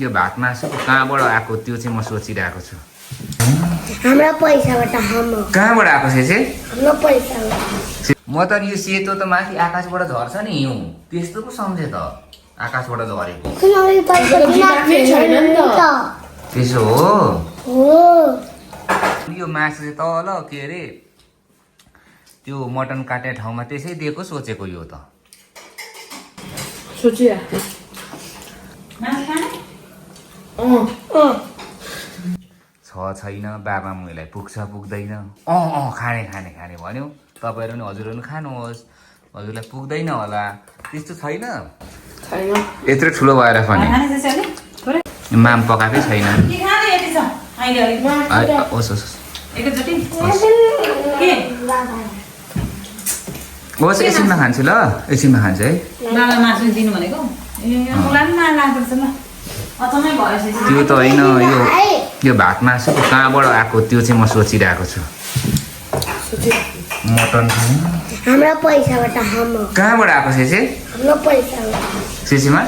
यो भात मासु कहाँबाट आएको त्यो चाहिँ म सोचिरहेको छु। हाम्रो पैसाबाट हाम्रो कहाँबाट आएको चाहिँ हाम्रो पैसाबाट म त यो सेतो त माथि आकाशबाट झर्छ नि हिउँ त्यस्तो पो सम्झे त आकाशबाट झरेको किनभने पैसा छैन नि त त्यसो हो। हो यो मासु चाहिँ तल के अरे त्यो मटन काट्ने ठाउँमा त्यसै दिएको सोचेको यो त सोचिरहेको छैन बाबा मुइलाई पुग्छ पुग्दैन खाने खाने खाने भन्यो तपाईँहरू नि हजुरहरू पनि खानुहोस् हजुरलाई पुग्दैन होला त्यस्तो छैन यत्रो ठुलो भएर पनि माम पकाएकै छैन। होस् होस् होस् एकछिनमा खान्छु ल एकछिनमा खान्छु है। त्यो त होइन यो भात मासु कहाँबाट आएको त्यो चाहिँ म सोचिरहेको छु। मटन हाम्रो पैसाबाट हाम्रो कहाँबाट आएको चाहिँ हाम्रो पैसाबाट सिसीमा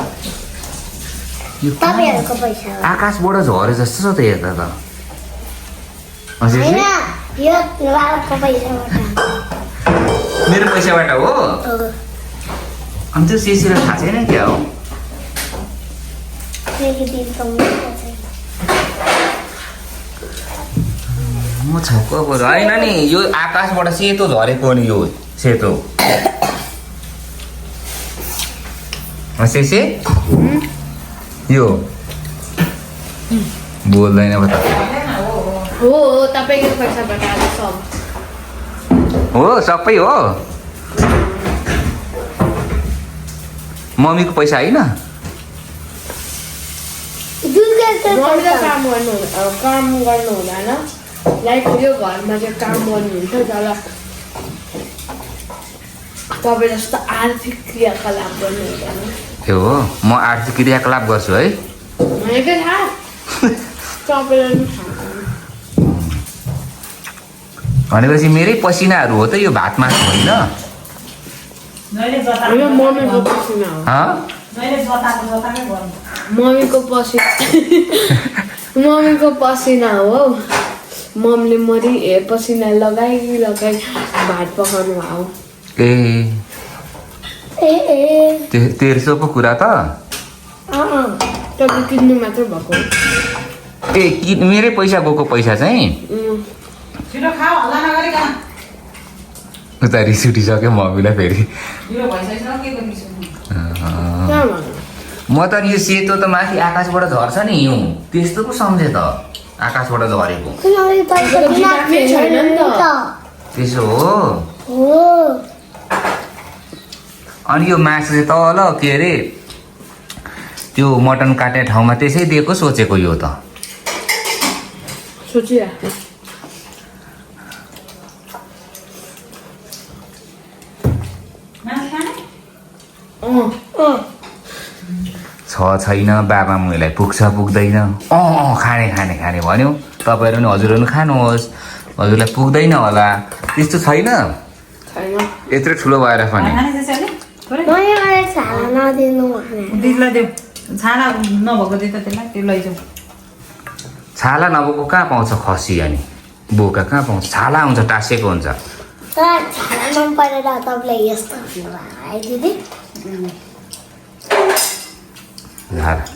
यो तपाईहरुको पैसा आकाशबाट झरे जस्तो छ त हेर्दा त हैन यो बाबाको पैसाबाट मेरो पैसाबाट हो। अनि त्यो सिसीलाई थाहा छैन क्या हो म छक्क पऱ्यो होइन नि यो आकाशबाट सेतो झरेको नि यो सेतो सेसे यो बोल्दैन पो त हो तपाईको पैसाबाट आएको सब हो सबै हो मम्मीको पैसा होइन काम गर्नु हुँदैन लाइक यो घरमा चाहिँ काम गर्नुहुन्छ तर तपाईँ जस्तो आर्थिक क्रियाकलाप गर्नु हुँदैन। त्यो हो म आर्थिक क्रियाकलाप गर्छु है भनेकै थाहा तपाईँलाई पनि थाहा भनेपछि मेरै पसिनाहरू हो त यो भात मासु होइन मम्मीको पसिना हो मम्मीको पसिना हो मम्मीले मरि पसिना लगाई भात पकाउनु भयो। तेर्सो पो कुरा त तपाईँ किन्नु मात्र भएको मेरै पैसा गएको पैसा चाहिँ उता रिस उठिसक्यो मम्मीलाई फेरि म त यो सेतो त माथि आकाशबाट झर्छ नि हिउँ त्यस्तो पो सम्झे त आकाशबाट झरेको त्यसो हो। अनि यो मासु चाहिँ तल के अरे त्यो मटन काट्ने ठाउँमा त्यसै दिएको सोचेको यो त सोचिरहेको छैन बाबा मुइलाई पुग्छ पुग्दैन खाने खाने खाने भन्यो तपाईँहरू नि हजुरहरू पनि खानुहोस् हजुरलाई पुग्दैन होला त्यस्तो छैन यत्रो ठुलो भएर पनि छाला नभएको कहाँ पाउँछ खसी अनि बोका कहाँ पाउँछ छाला हुन्छ टाँसेको हुन्छ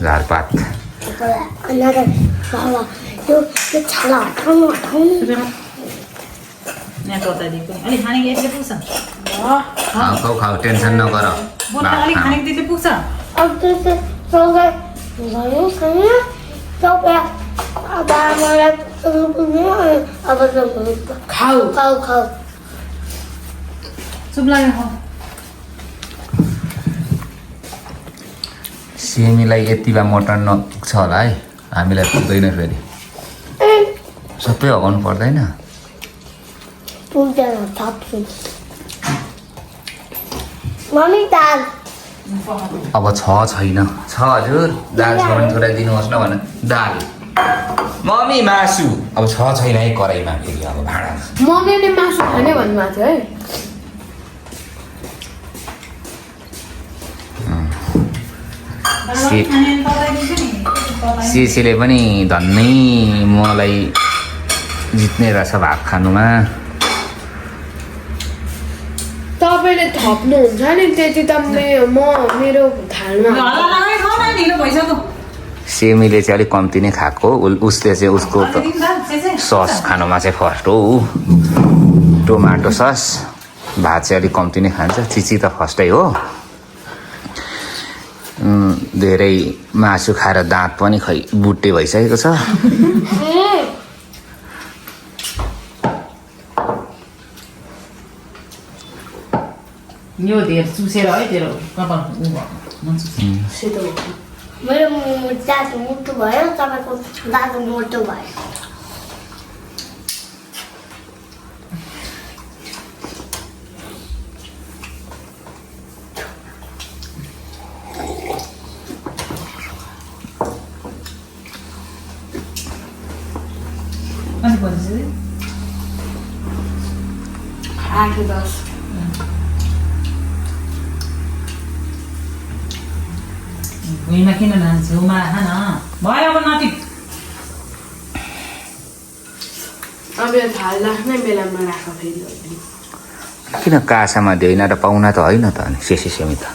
झारपात खाऊ टेन्सन नगर सेमीलाई यति बा मटन नपुग्छ होला है हामीलाई पुग्दैन फेरि सबै हगाउनु पर्दैन अब छैन हजुर दाल छ भने थोरै दिनुहोस् न भन दाल मम्मी मासु अब छैन है कराईमा फेरि अब भाँडामा मम्मीले मासु खाने भन्नुभएको थियो है सिसीले पनि धन्नै मलाई जित्ने रहेछ भात खानुमा। तपाईँले थप्नुहुन्छ नि त्यति त म मेरो थालमा सेमीले चाहिँ अलिक कम्ती नै खाएको, उसले चाहिँ उसको त सस खानुमा चाहिँ फर्स्ट हो, टोमाटो सस। भात चाहिँ अलिक कम्ती नै खान्छ, चिची त फर्स्टै हो। धेरै मासु खाएर दाँत पनि खै बुट्टे भइसकेको छ। यो धेर चुसेर है तेरो कपाल मेरो दाँत मोटो भयो, तपाईँको दाँत मोटो भयो। कति पर्छ 8-10 भुइँमा किन लान्छ उमा खान भयो अब नति अब यो थाल राख्ने बेलामा राख फेरि किन कासामा दिएन र पाहुना त होइन त अनि सेमी त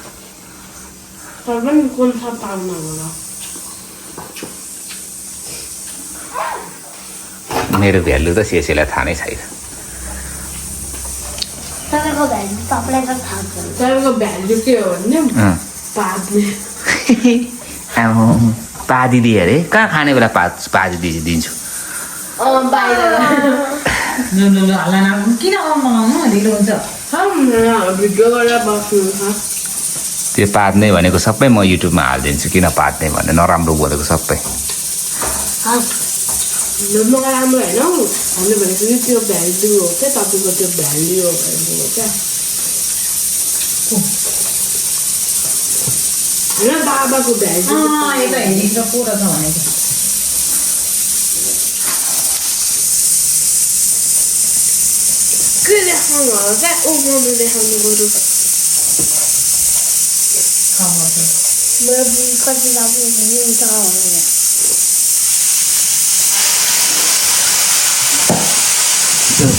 तर पनि कुन छ पाउनु होला। मेरो भ्यालु त सेसीलाई थाहा नै छैन। तपाईँको भ्यालु तपाईँलाई त थाहा छ। तपाईँको भ्यालु के हो भने पाद्ने पादिदिए अरे कहाँ खाने बेला पादिदिन्छु। बाहिर हल्ला न किन मगाउनु ढिलो हुन्छ भिडियो गरेर बस्नु छ। त्यो पाद्ने भनेको सबै म युट्युबमा हालिदिन्छु, किन पाद्ने भने नराम्रो बोलेको सबै। मलाई राम्रो होइन हामीले भनेको कि त्यो भ्यालु हो क्या, तपाईँको त्यो भ्यालु हो भनेको क्या होइन बाबाको भ्यालु। यो त हेरिन्छ पुरा छ भनेको के देखाउनु होला क्या मम्मी देखाउनु बरु मेरो बुढी कति राम्रो हुन्छ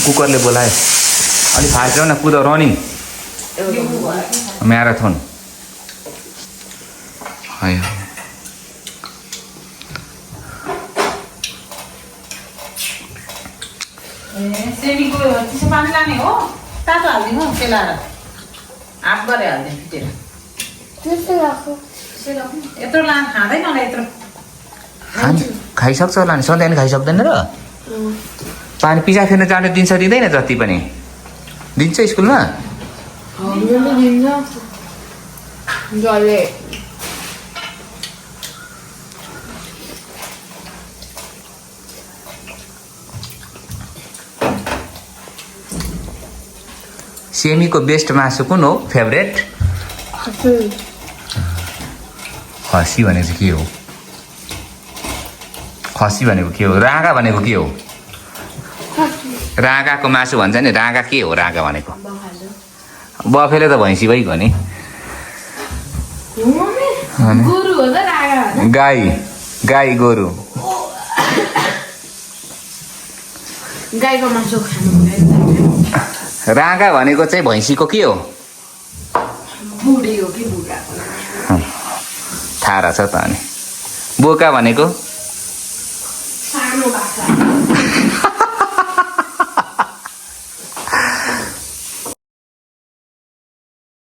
कुकरले बोलायो अलि फास्ट जाऊ न, कुद रनिङ म्याराथन। सेमीको चिसो पानी लाने हो, तातो हालिदिनु सेलाएर हाफ गरेर हालिदिनु फिटेर त्यस्तो राख्नु यत्रो लान खाँदैन होला यत्रो खाइसक्छ होला नि, सधैँ नि खाइसक्दैन र। पानी पिसा फेर्न जानु दिन्छ दिँदैन, जति पनि दिन्छ स्कुलमा। दिन्छ जसले सेमीको बेस्ट मासु कुन हो फेभरेट? खसी भनेको चाहिँ के हो? खसी भनेको के हो? राँगा भनेको के हो? राँगाको मासु भन्छ नि, राँगा के हो? राँगा भनेको बफेले त भैँसी भइगयो नि। गोरु हो त रागा गाई गोरु। गाईको मासु खानु राँगा भनेको चाहिँ भैँसीको के हो? बुढी हो कि बुढा थाहा रहेछ त अनि। बोका भनेको सानो बाख्रा